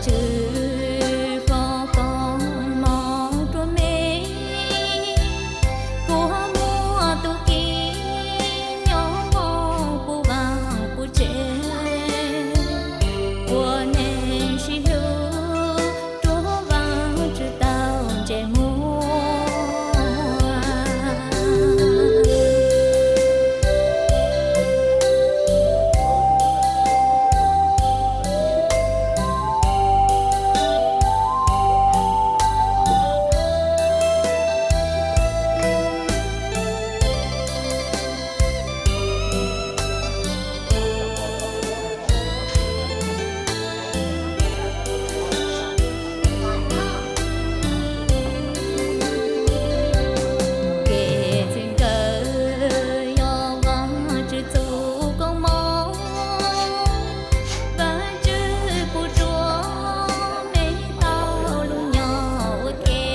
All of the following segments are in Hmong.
Tswv foom koob moov rua mej, kuv muaj tug kis nyob moog puv vaaj puv tsev, ua neeg sib hlub rua Vaajtswv tau ntsej muag. Kev txwm nkawd yog Vaajtswv txuj koob moov, Vaajtswv pum rua mej tau lug nyob ua ke,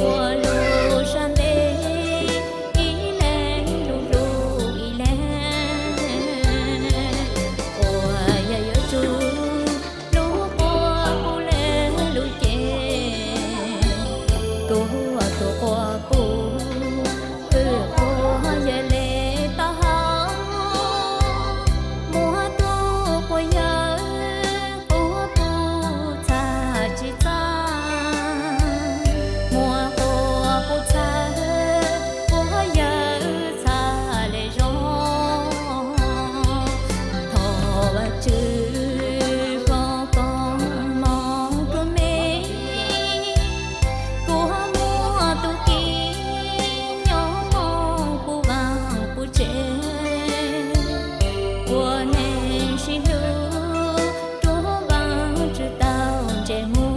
ua lug sab ntej ib leeg lug hlub ib leeg. Quas yawg yuav tsum lub quas puv le lub cev, kuv ua tug quas puv, fwm quas yawg le taub hau, muab tug quas yawg quas puv txhaj tsi txaj, muab quas puv txhaj, quas yawg txhaj le zoo. Thov Vaajtswv foom koob moov rua mej, kuv muaj tug kis nyob moog puv vaaj puv tsev, ua neeg sib hlub rua Vaajtswv tau ntsej muag.